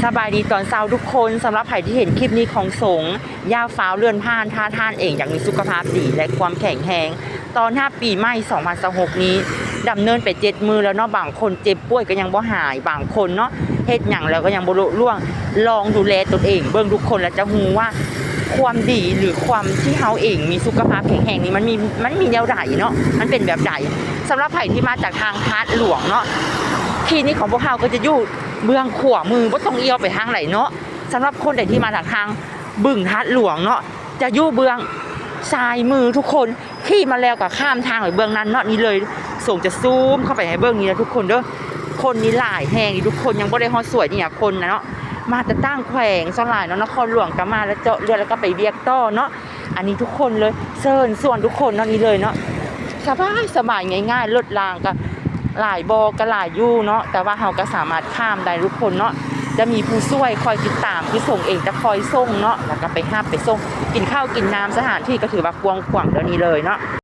ສະບາຍດີຕອນເຊົ້າທຸກຄົນ. ສຳລັບໃຜທີ່ເຫັນຄລິບນີ້ຂອງສົງ, ຢ່າຟ້າວເລື່ອນຜ່ານ. ຖ້າທ່ານເອງຢາກມີສຸຂະພາບດີ ແລະ ຄວາມແຂງແຮງ ຕ້ອນຮັບປີໃໝ່ສອງພັນຊາວຫົກນີ້, ດຳເນີນໄປເຈັດມື້ແລ້ວເນາະ. ບາງຄົນເຈັບປ່ວຍກໍຍັງບໍ່ຫາຍ, ບາງຄົນເນາະ ເຮັດຫຍັງແລ້ວກໍຍັງບໍ່ລຸລ່ວງ. ລອງດູແລຕົນເອງເບິ່ງທຸກຄົນ ແລ້ວຈະຮູ້ວ່າຄວາມດີ ຫຼື ຄວາມທີ່ເຮົາເອງມີສຸຂະພາບແຂງແຮງນີ້ ມັນມີ ມັນມີແນວໃດເນາະ, ມັນເປັນແບບໃດ. ສຳລັບໃຜທີ່ມາຈາກທາງທາດຫຼວງເນາະ, ຄລີນິກຂອງພວກເຮົາກໍຈະຢູ່ເບື້ອງຂວາມື, ບໍ່ຕ້ອງລ້ຽວໄປທາງໃດເນາະ. ສຳລັບຄົນໃດທີ່ມາຈາກທາງບຶງທາດຫຼວງເນາະ, ຈະຢູ່ເບື້ອງຊ້າຍມືທຸກຄົນ. ຂີ່ມາແລ້ວກໍຂ້າມທາງໄປເບື້ອງນັ້ນເນາະ. ນີ້ເລີຍ, ສົງຈະຊູມເຂົ້າໄປໃຫ້ເບິ່ງນີ້ນະທຸກຄົນເດີ. ຄົນນີ້ຫຼາຍແຮງນີ້, ທຸກຄົນຍັງບໍ່ໄດ້ຮອດສວຍນີ້ນະ, ຄົນນະເນາະ ມາແຕ່ຕ່າງແຂວງສ່ວນຫຼາຍເນາະ. ນະຄອນຫຼວງກໍມາແລ້ວ, ເຈາະເລືອດແລ້ວກໍໄປວຽກຕໍ່ເນາະ. ອັນນີ້ທຸກຄົນເລີຍ, ເຊີນຊວນທຸກຄົນເນາະ. ນີ້ເລີຍເນາະ, ສະບາຍ ສະບາຍ ງ່າຍໆ. ລົດລາງກໍຫຼາຍບໍ່ ກໍຫຼາຍຢູ່ເນາະ, ແຕ່ວ່າເຮົາກໍສາມາດຂ້າມໄດ້ທຸກຄົນເນາະ. ຈະມີຜູ້ຊ່ວຍຄອຍຕິດຕາມ, ຄືສົງເອງຈະຄອຍສົ່ງເນາະ, ແລ້ວກໍໄປຮັບໄປສົ່ງ, ກິນເຂົ້າກິນນ້ຳ. ສະຖານທີ່ກໍຖືວ່າກວ້າງຂວາງເດີ. ນີ້ເລີຍເນາະ.